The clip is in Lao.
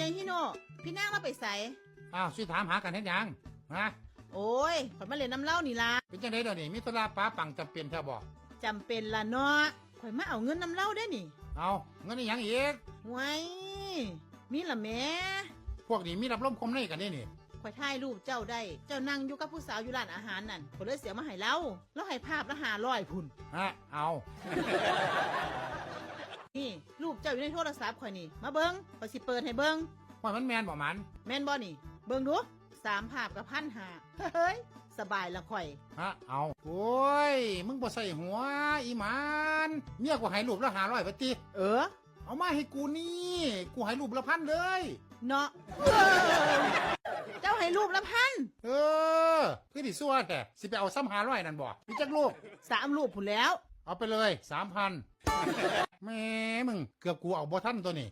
ຍາຍຮິໂນ ພີ່ນາງລາວໄປໃສ? ອ້າວ ຊິຖາມຫາກັນເຮັດຫຍັງ? ຮະ? ໂອ້ຍ ຂ້ອຍມາຫຼິ້ນນຳລາວນີ້ລະ. ເປັນຈັ່ງໃດດຽວນີ້? ມີທຸລະປະປັງຈຳເປັນແທ້ບໍ່? ຈຳເປັນລະເນາະ ຂ້ອຍມາເອົາເງິນນຳລາວເດ້ນີ້. ເອົາ ເງິນອີ່ຫຍັງອີກ? ຫວຍ ມີລະແໝ. ພວກນີ້ມີຮັບລົມຄົມໃນກັນເດ້ນີ້. ຂ້ອຍຖ່າຍຮູບເຈົ້າໄດ້ ເຈົ້ານັ່ງຢູ່ກັບຜູ້ສາວຢູ່ຮ້ານອາຫານນັ້ນ ຂ້ອຍເລີຍຊິເອົາມາໃຫ້ລາວ. ລາວໃຫ້ພາບລະຫ້າຮ້ອຍພຸ້ນ. ຮະ? ເອົາ ນີ້ ຮູບເຈົ້າຢູ່ໃນໂທລະສັບຂ້ອຍນີ້ ມາເບິ່ງ ຂ້ອຍຊິເປີດໃຫ້ເບິ່ງ. ຫ້ວຍ ມັນແມ່ນບໍ່ໝັນ? ແມ່ນບໍ່ນີ້? ເບິ່ງດູ ສາມພາບກະພັນຫ້າ. ເຮີ້ຍ ສະບາຍລະຂ້ອຍ. ຮະ? ເອົາ ໂອ້ຍ ມຶງບໍ່ໃສ່ຫົວ ອີໝັນ. ເມຍກູໃຫ້ຮູບລະຫ້າຮ້ອຍບາດຕິ? ເອີ ເອົາມາໃຫ້ກູນີ້ ກູໃຫ້ຮູບລະພັນເລີຍເນາະ. ເຈົ້າໃຫ້ຮູບລະພັນ? ເອີ ຄືຊິຊົ່ວແທ້. ຊິໄປເອົາຊຳຫ້າຮ້ອຍນັ້ນບໍ່? ມີຈັກຮູບ? ສາມຮູບພຸ້ນແລ້ວ. ເອົາໄປເລີຍ ສາມພັນ. ແໝ ມຶງ ເກືອບກູເອົາບໍ່ທັນໂຕນີ້.